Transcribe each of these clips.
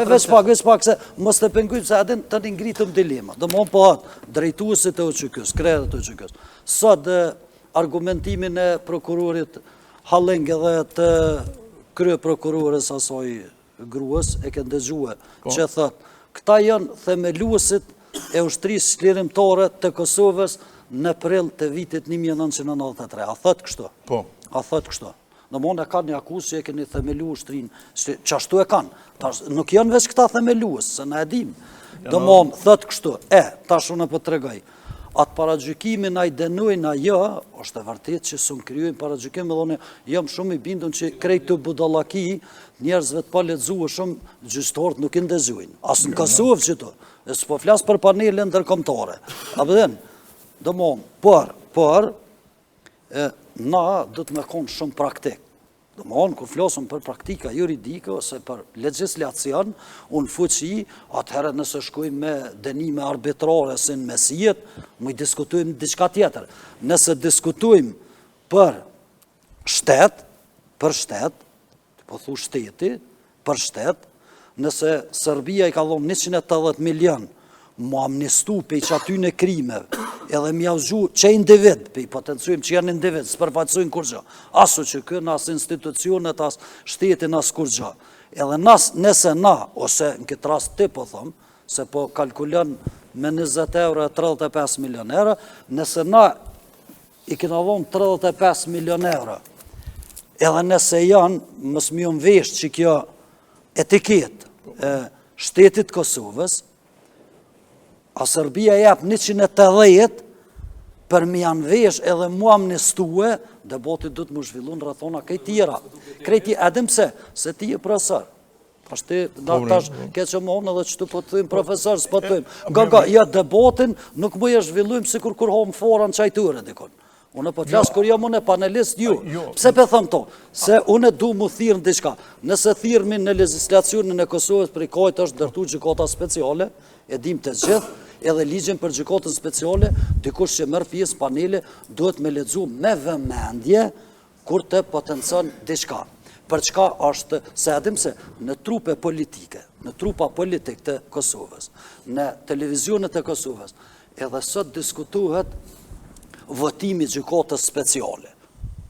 Veç pak, veç pak, se mos të pengujmë, se adin të një ngritëm dilema. Domethënë po atë, drejtuesit e UÇK-së, krerët e UÇK-së. Sot argumentimin e prokurorit Halling edhe të kryeprokurores asaj gruas, e ke ndëgjue, po. që thot, këta janë themeluesit e ushtrisë çlirimtare të Kosovës në prill të vitit 1993. A thot kështu? Po. A thot kështu? Domethënë e kanë një akuzë që e keni themelu ushtrinë, qashtu e kanë. Tash, nuk janë veç këta themelues, se na e dim. Domethënë, thot kështu, e, tash unë po tregoj, atë paragjykimin a i dënojnë a jo, është e vërtet që s'un krijojnë paragjykim, edhe unë jam shumë i bindun që krejt të budallaki, njerëzve të palexueshëm, gjyqtarët nuk i ndëgjojnë. As në Kosovë qëtu, e s'po flas për panele ndërkombëtare. A po din, domethënë, por, por, e, na duhet me konë shumë praktik. Domethënë, kur flasëm për praktika juridike ose për legjislacion, unë fuqi, atëherë nëse shkojmë me dënime arbitrare si në mesjetë, më i diskutojmë diçka tjetër. Nëse diskutojmë për shtet, për shtet, po thu shteti, për shtet, nëse Serbia i ka dhonë 180 milion, mu amnistu pej qatyne krimeve, edhe me jau zgju që individ, pej potencojmë që janë individ, s'përfaqësojnë kurgjo, as UÇK-në, as institucionet, as shtetin, as kurgjo. Edhe nas, nëse na, ose në këtë rast ti po thom, se po kalkulon me 20 euro e 35 milion euro, nëse na i kena dhonë 35 milion euro, edhe nëse janë, mos me ju vesh që kjo etiketë e shtetit Kosovës, a Serbia jep 180 për me janë vesh edhe mu amnistue, debati duhet mu zhvillu në rrethona krejt tjera. Krejt tjera, edhe pse, se ti je profesor. Tash ti, na po, tash po. ke që më edhe qëtu po të thujmë profesor, s'po të thujmë. Nga, nga, ja debatin nuk më e zhvillujmë sikur kur hamë fara në çajture dikun. Unë po të flas jo. kur jam unë panelist ju. Jo. Pse po them to? Se unë du mu thirrë në diçka. Nëse thirremi në legjislacionin e Kosovës prej kajt është ndërtu gjykata speciale, e dim të gjithë, edhe ligjin për gjykatën speciale, dikush që merr pjesë panele duhet me lexu me vëmendje kur të potencon diçka. Për çka është, se e dim se në trupe politike, në trupa politik të Kosovës, në televizionet e Kosovës, edhe sot diskutohet votimi i gjykatës speciale,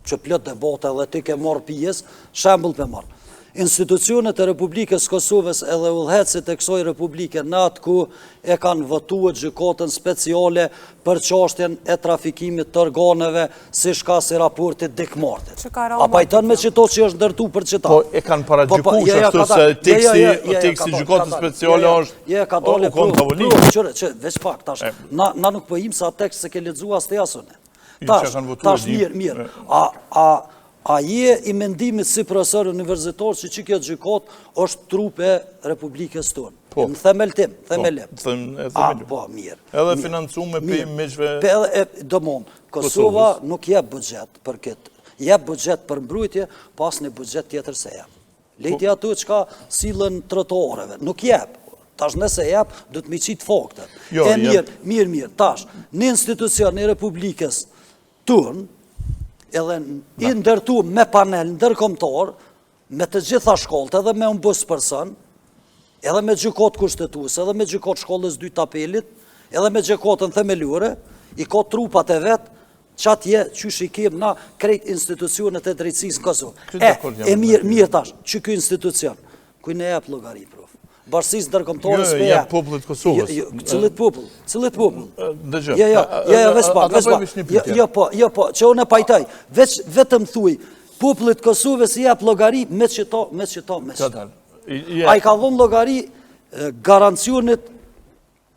që plot debate edhe ti ke marrë pjesë, shembull pe marr. Institucionet e Republikës Kosovës edhe udhëheqësit e kësaj Republike në atë ku e kanë votuar gjykatën speciale për çështjen e trafikimit të organeve si shkas i raportit Dick Martit. A pajton me qito që është ndërtu për qita? Po e kanë paragjyku po, po, ashtu se teksti teksti i gjykatës speciale është Jo, ka dole po, po, qyre, që, veç pak, tash, na, na nuk po him sa tekst s'e ke lexu as ti as unë. Tash, tash, mirë, mirë, a, a, a je i mendimit si profesor universitar që që kjo gjykatë është trup e Republikës tonë? Po. Në themeltim, po, themelim. A, po, mirë. Edhe financu me prej miqve... Pe edhe, e, domon, Kosova nuk jep buxhet për këtë. Jep buxhet për mbrojtje, po asnjë buxhet tjetër s'e jep. Lejti po. ato çka sillen trotuareve. Nuk jep. Tash nëse jep, duhet me i qitë faktet. Jo, e mirë, mirë, mirë. Tash, një institucion i Republikës tonë, edhe i ndërtu me panel ndërkombëtar, me të gjitha shkallët, edhe me ombudsperson, edhe me gjykatë kushtetuese, edhe me gjykatë shkallës dytë apelit, edhe me gjykatën themelore, i ka trupat e vet, Qatje, qysh i kem na krejt institucionet e drejtësisë në Kosovë. E, e mirë, mirë tash, që ky institucion, kujt i jep llogari, prof? Bashkësisë ndërkombëtare jo, s'pe jep. Popullit Kosovës. Jo, jo, cillit popull, cillit popull. Dëgjo. Jo, jo, jo, jo, veç pak, veç pak. Jo, jo, po, jo, po, që unë e pajtoj. Veç vetëm thuj, popullit Kosovës i jep llogari me qito, me qito, me qito. A i ka dhënë llogari garancionit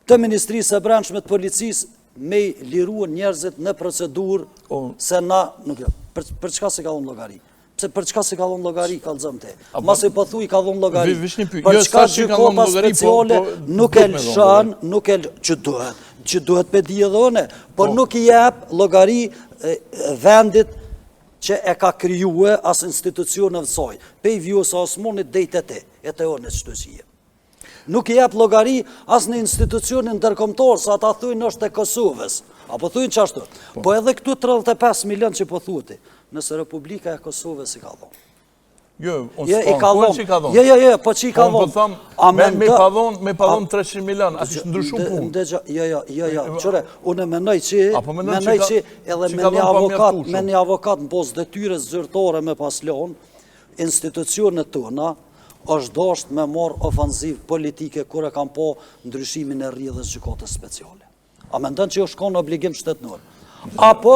të Ministrisë së Brendshme të Policisë me i liru njerëzit në procedurë se na nuk jo. Për, për çka s'i ka dhënë llogari? Pse për çka s'i ka dhënë llogari kallzom ti? Masi po thuj ka dhënë llogari. Për jo, çka gjykata po, speciale po, nuk e lëshon, nuk e që duhet, që duhet pe di edhe unë, por po. nuk i jep llogari vendit që e ka krijue as institucioneve të saj. Pej Vjosa Osmanit deri te ti, e te unë qëtu që jem. Nuk i jep llogari as në institucionin ndërkombëtar, se ata thujnë është e Kosovës. Apo thujnë qashtu? Po. po edhe këtu 35 milion që po thuti, nëse Republika e Kosovës i ka dhonë. Jo, unë s'po i ka dhonë. Që i ka dhonë. Jo, jo, jo, po që i ka dhonë. Po them, me, me pa dhonë, me pa dhonë 300 milion, a kish ndryshu punë. Ndëgjo, jo, jo, jo, jo, qyre, unë menoj që, menoj që edhe me një avokat, me një avokat në pozë detyre zyrtore me pas lonë, institucionet tona, është dosht me marrë ofanzivë politike kur e kam po ndryshimin e rrjedhës gjykatës speciale. A mendon që është konë obligim shtetnor? Apo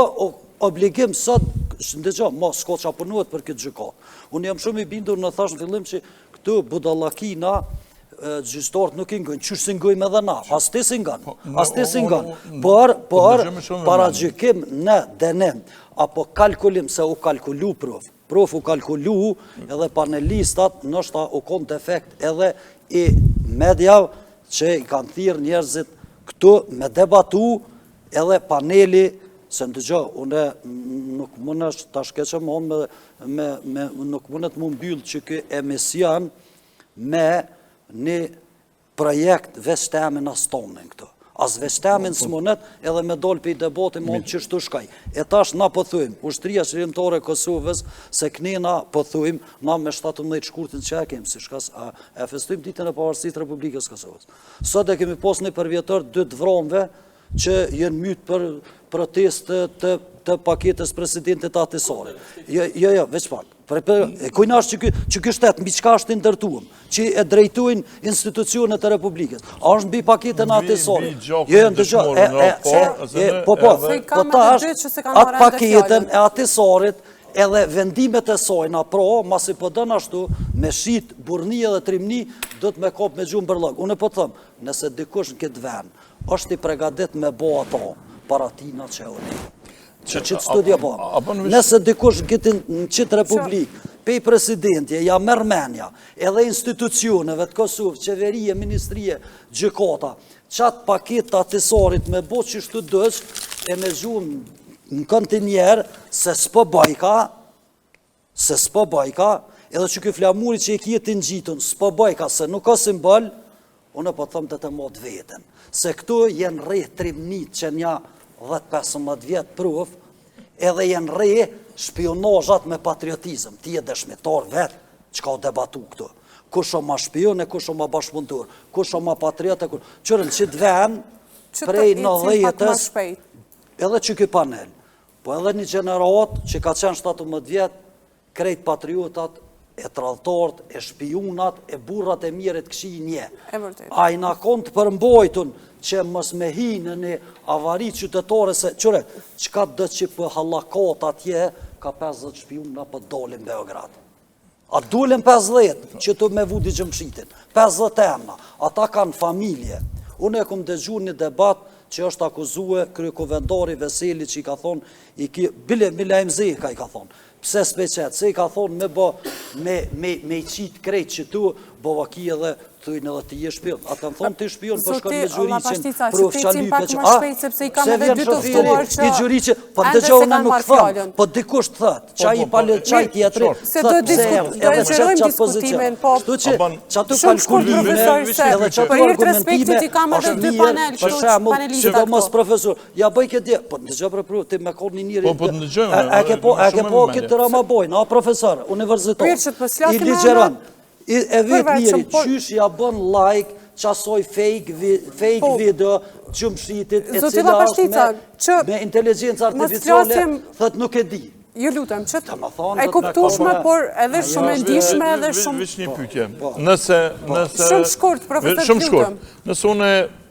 obligim sot, ndëgjo, mo s'ka ça punohet për këtë gjykatë. Unë jam shumë i bindur në thashë në fillim që këtu budallakina gjyqtarët nuk i ngojnë, qysh s'i ngojmë edhe na, as ti s'i ngon, po, as ti s'i ngon, por, po, por, paragjykim në dënim, apo kalkulim se u kalkulu prof, prof u kalkulu edhe panelistat, ndoshta u konë defekt edhe i mediav që i kanë thirrë njerëzit këtu me debatu edhe paneli, se ndëgjo, une nuk mundesh tash keq e me, me, me, nuk mundet m'u mbyllë që ky emision me një projekt veç temin as tonin këtu. As veç temin po, po. s'munet edhe me dolë prej debati më që shtu shkaj. E tash na po thujmë, ushtria çlirimtare e Kosovës, se knena po thujmë, na me 17 shkurtin që e kemë, si shkas, a, e festojmë ditën e pavarësisë të Republikës Kosovës. Sot e kemi pos një përvjetor dy të vramve që jenë mytë për protestë të, të paketës presidentit Ahtisarit. Jo, jo, jo, veç pak. Për, për, e kujna është që ky, që ky shtet, mbi çka është i ndërtuam, që e drejtojnë institucionet e Republikës. A është mbi paketën e Ahtisarit? Jo, jo, ndëgjo, e, e, e, po, po, po tash, atë paketën e Ahtisarit, edhe vendimet e sajna, pro, masi po don ashtu, me shit burrni edhe trimni, do të me kap me gjumë bërllog. Unë po të them, nëse dikush në këtë vend, është i pregadit me bo ato, para tina që e unë. Që qitë studio po. Nëse dikush në këtë në qitë republik, pej presidentje, ja merr menja, edhe institucioneve të Kosovë, qeverie, ministrie, gjykata, qatë paketë të Ahtisarit me bo qështu dëq, e me gjumë në kontejner, se s'po bajka, se s'po bajka, edhe që ky flamuri që e kje të ngjitun, s'po bajka, se nuk ka simbol, unë po them të të mot veten. Se këtu jenë rreh trimnit që nja 10-15 vjetë pruf, edhe jenë rreh shpionazhat me patriotizëm. Ti je dëshmitar vetë çka u debatu këtu. Kush o ma shpion e kush o ma bashkëpunëtor, kush o ma patriot e kush... Qyre në qitë ven, prej nëdhjetës, edhe që ky panel, po edhe një gjeneratë që ka qenë 17 vjetë, krejt patriotat, e tradhtarët, e shpionat, e burrat e mirë e të këqij një. A i na konë të përmbajtun që mos me hi në një avari qytetare se, qyre, çka do që për hallakot atje, ka 50 shpiuna po dolin Beograd. A dolën 50 që të me vudi Xhemshitin, 50 emna, ata kanë familje. Unë e kom dëgju një debat që është akuzue kryekuvendari Veseli që i ka thonë, i ki, bile Milaim Zeka i ka thonë, pse s'pe qet, se i ka thonë me bo, me, me, me i qitë krejt që tu, bo vaki edhe thujnë edhe ti je shpion. Atë kanë thonë ti shpion, po shkon me Gjuriqin, proof që lype që... A, pse vjen shoferi i Gjuriqin, po dëgjo unë nuk thëmë, po dikush të thëtë, qaj i pale, qaj tjetri, Se do të edhe zgjerojmë diskutimin, po Kështu që qato kalkulime, edhe qato argumentime, është mirë, për shembull, sidomos profesor, ja bëj këtë dje, po ndëgjo për proof, ti me konë një njeri, po, po ndëgjojmë, e ke po, e ke po këtë Rama bojnë, a profesor, universitar, i ligjeron, e vetë njeri, po- qysh ja bën like, qasoj fake, fake po. video, Xhemshitit, e cila është me, me inteligjencë artificiale, thët nuk e di. Ju lutem, që e kuptueshme, por edhe shumë e ndjeshme edhe shumë... Veç një pyetje. Po. Nëse... nëse Shumë shkurt, profesor, Shumë shkurt. Nëse unë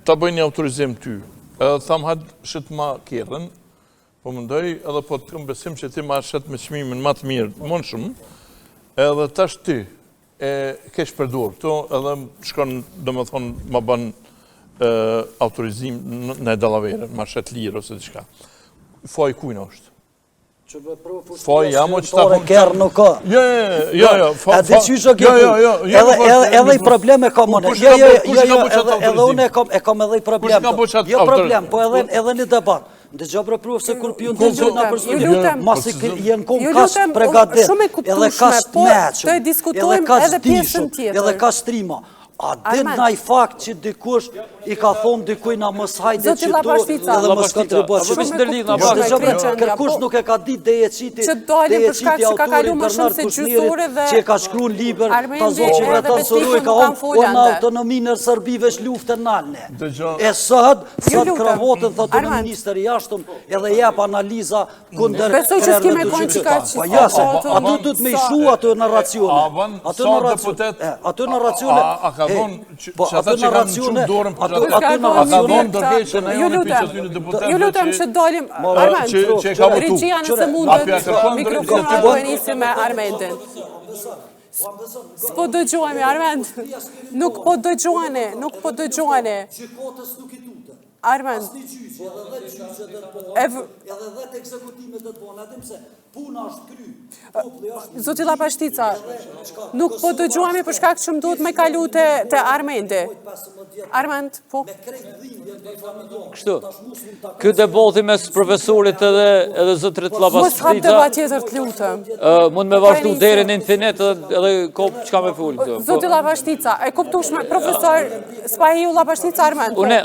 ta bëj një autorizim ty, edhe tham hajt shitma kerrin, po mendoj edhe po të kam besim që ti ma shet me çmimin ma të mirë, mundshëm, edhe tash ti e keqpërdor këto, edhe shkon, domethënë, ma bën autorizim në dallavere, ma shet lirë ose diçka. Faji kujna është? Faj jam o që ta punë... Kerr nuk ka. Jo, jo, jo, jo, fa... Edhe qysh o kjo Jo, jo, jo, Edhe, edhe, edhe i problem e kam unë. Jo, jo, jo, jo, edhe, edhe unë e kam, e kam edhe i problem. Jo problem, po edhe, edhe një debat. Ndëgjo bre proof se kur pjun të gjë na për studio. Masi jenë kom kaq pregadit, edhe kaq të po meqëm, edhe kaq dishëm, edhe kaq trima. A din naj fakt që dikush i ka thonë dikujna mos hajde qitu edhe mos kontribuo që tu. Kërkush nuk e ka ditë deri e qiti, deri e qiti autorin Bernard Kushnerit që e ka shkru në libër ta zotë që vetë suru i ka thonë o në autonominë e Serbi veç luftën nalne. E sot, sot kravotën thotë unë ministër i jashtëm edhe jep analiza kundër Besoj që s'ki me konë që ka që Po ja, se aty duhet me i shu ato narracione. Ato narracione, ato narracione. A ka dhonë, po, që ata që kanë çu dorën për ato, a ka dhonë dorëheqjen e unë për që deputetëve Ju lutem që dalim, Armend, regjia nëse mundet, mikrofonat po e nisim me Armendin. S'po dëgjohemi, Armend. Nuk po dëgjoheni, nuk po dëgjoheni. Gjykatës nuk i tutet. Armend. Asnjë gjyqi, edhe 10 gjyqe do të bëhen, edhe 10 ekzekutime do të bëhen, a dim se puna është kry, populli është... Zoti Llapashtica, nuk po dëgjohemi për shkak që më duhet me kalu te, te Armendi. Armend, po. Kështu. Ky debati mes profesorit edhe edhe zotrit Llapashtica. Mos hap debat tjetër, të lutem. Mund me vazhdu deri në infinit edhe edhe ka çka me fol këtu. Zoti Llapashtica, e kuptueshme, profesor Spahiu Llapashtica Armend. Po. Unë.